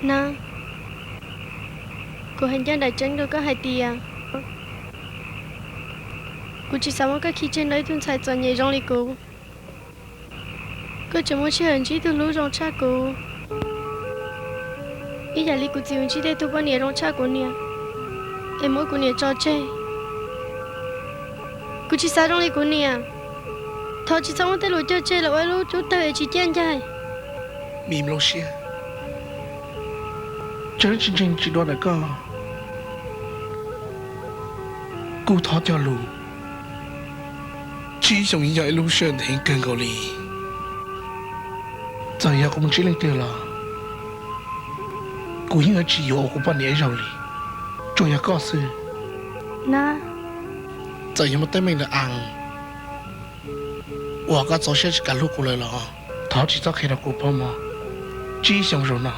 Nab, kuv hais ncaj nraim tseeb rau koj hais tias kuv tsis xav muab koj khi tseg nrog ib tug ntxhais txom nyem zoo li kuv. Koj tseem muaj sij hawm ntsib tug hlub zoo tshaj kuv, ib yam li kuv txiv ntsib tej tug poj niam zoo tshaj kuv niam, es muab kuv niam tso tseg. Kuv tsis xav zoo li kuv niam. Thov tsis txhob muab tej lus cog tseg los ua ib lub cub tawg es tsis ciaj ncaig. Mim Nplooj Siab, tseeb tsis ntseeg tsis dua ntawm koj, kuv thov cog lus, tsib xyoos yog ib lub sij hawm ntev kawg nkaus li. Txawm yog kuv mus ntsib leej twg los kuv yeej yuav tsis yuav ua kuv poj niam ib zaug li, tsuas yog koj xwb. Nab, txawm yog muaj teeb meem ntawm Am uas koj txaus siab tsis kam hlub kuv lawm los thov tsis txhob qhia rau kuv paub mog. Tsib xyoo zaum no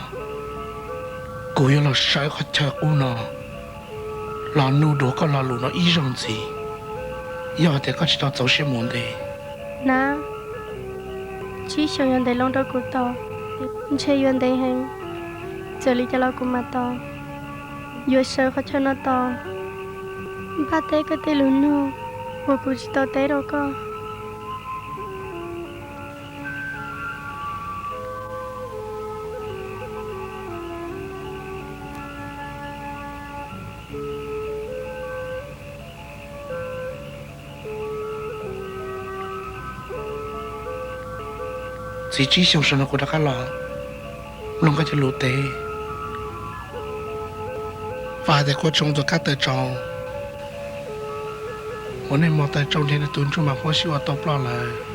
kuv yuav los sawv qhov chaw qub no los nug dua koj lo lus no ib zaug ntxiv, yog hais tias koj tsis tau txaus siab mus ua ntej. Nab, tsib xyoos yuav ntev loo rau kuv tos, ntshe yuav ntev heev. Txawm li cas los kuv mam tos, yuav sawv qhov chaw no tos, npaj teb koj tej lus nug uas kuv tsis tau teb rau koj. Txiv, tsib xyoo saum no kuv rov qab los mloog koj cov lus teb, vam hais tias kuv tsoom tus kab tawm tsau uas nej mos tawm tsau nrhiav nws tus ntsuj mas huab sib ua tau ploj lawm.